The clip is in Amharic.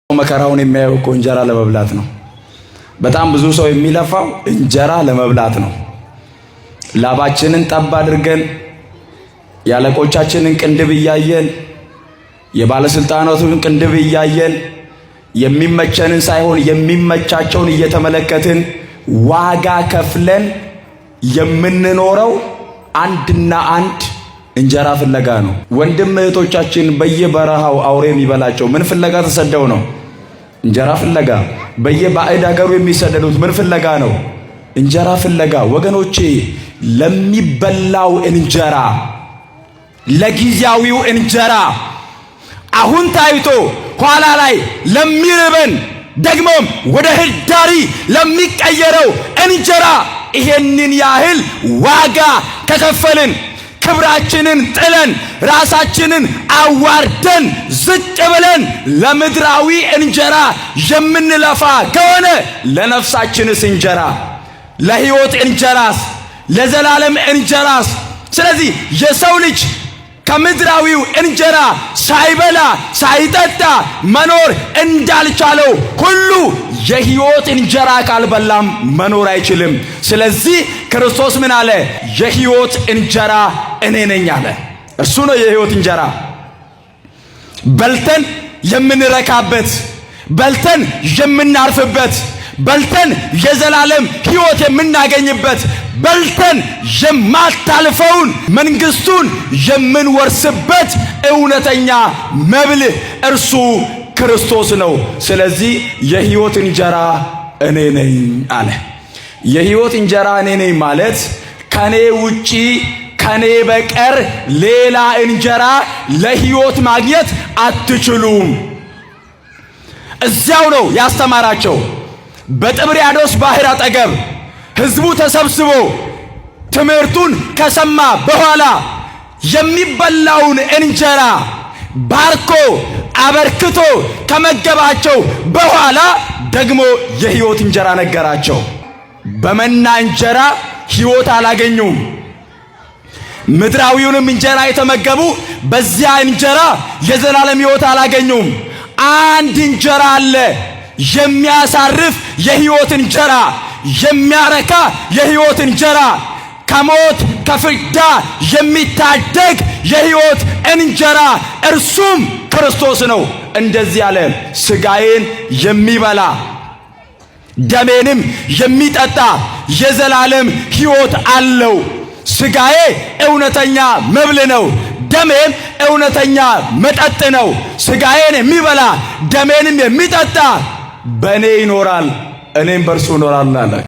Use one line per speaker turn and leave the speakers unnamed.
መከራውን የሚያየው እኮ እንጀራ ለመብላት ነው። በጣም ብዙ ሰው የሚለፋው እንጀራ ለመብላት ነው። ላባችንን ጠብ አድርገን፣ የአለቆቻችንን ቅንድብ እያየን፣ የባለስልጣናቱን ቅንድብ እያየን፣ የሚመቸንን ሳይሆን የሚመቻቸውን እየተመለከትን ዋጋ ከፍለን የምንኖረው አንድና አንድ እንጀራ ፍለጋ ነው። ወንድም እህቶቻችን በየበረሃው አውሬ የሚበላቸው ምን ፍለጋ ተሰደው ነው? እንጀራ ፍለጋ። በየባዕድ አገሩ የሚሰደዱት ምን ፍለጋ ነው? እንጀራ ፍለጋ። ወገኖቼ፣ ለሚበላው እንጀራ፣ ለጊዜያዊው እንጀራ፣ አሁን ታይቶ ኋላ ላይ ለሚርበን ደግሞም ወደ ህዳሪ ለሚቀየረው እንጀራ ይሄንን ያህል ዋጋ ከከፈልን፣ ክብራችንን ጥለን፣ ራሳችንን አዋርደን፣ ዝቅ ብለን ለምድራዊ እንጀራ የምንለፋ ከሆነ ለነፍሳችንስ እንጀራ፣ ለሕይወት እንጀራስ፣ ለዘላለም እንጀራስ? ስለዚህ የሰው ልጅ ከምድራዊው እንጀራ ሳይበላ ሳይጠጣ መኖር እንዳልቻለው ሁሉ የሕይወት እንጀራ ካልበላም መኖር አይችልም። ስለዚህ ክርስቶስ ምን አለ? የሕይወት እንጀራ እኔ ነኝ አለ። እርሱ ነው የሕይወት እንጀራ። በልተን የምንረካበት፣ በልተን የምናርፍበት፣ በልተን የዘላለም ሕይወት የምናገኝበት፣ በልተን የማታልፈውን መንግስቱን የምንወርስበት እውነተኛ መብል እርሱ ክርስቶስ ነው። ስለዚህ የሕይወት እንጀራ እኔ ነኝ አለ። የሕይወት እንጀራ እኔ ነኝ ማለት ከኔ ውጪ፣ ከኔ በቀር ሌላ እንጀራ ለሕይወት ማግኘት አትችሉም። እዚያው ነው ያስተማራቸው። በጥብርያዶስ ባህር አጠገብ ሕዝቡ ተሰብስቦ ትምህርቱን ከሰማ በኋላ የሚበላውን እንጀራ ባርኮ አበርክቶ ከመገባቸው በኋላ ደግሞ የሕይወት እንጀራ ነገራቸው። በመና እንጀራ ሕይወት አላገኙም። ምድራዊውንም እንጀራ የተመገቡ በዚያ እንጀራ የዘላለም ሕይወት አላገኙም። አንድ እንጀራ አለ፣ የሚያሳርፍ የሕይወት እንጀራ፣ የሚያረካ የሕይወት እንጀራ፣ ከሞት ከፍዳ የሚታደግ የሕይወት እንጀራ፣ እርሱም ክርስቶስ ነው። እንደዚህ አለ፣ ሥጋዬን የሚበላ ደሜንም የሚጠጣ የዘላለም ሕይወት አለው። ሥጋዬ እውነተኛ መብል ነው፣ ደሜም እውነተኛ መጠጥ ነው። ሥጋዬን የሚበላ ደሜንም የሚጠጣ በእኔ ይኖራል፣ እኔም በእርሱ እኖራለሁ አለ።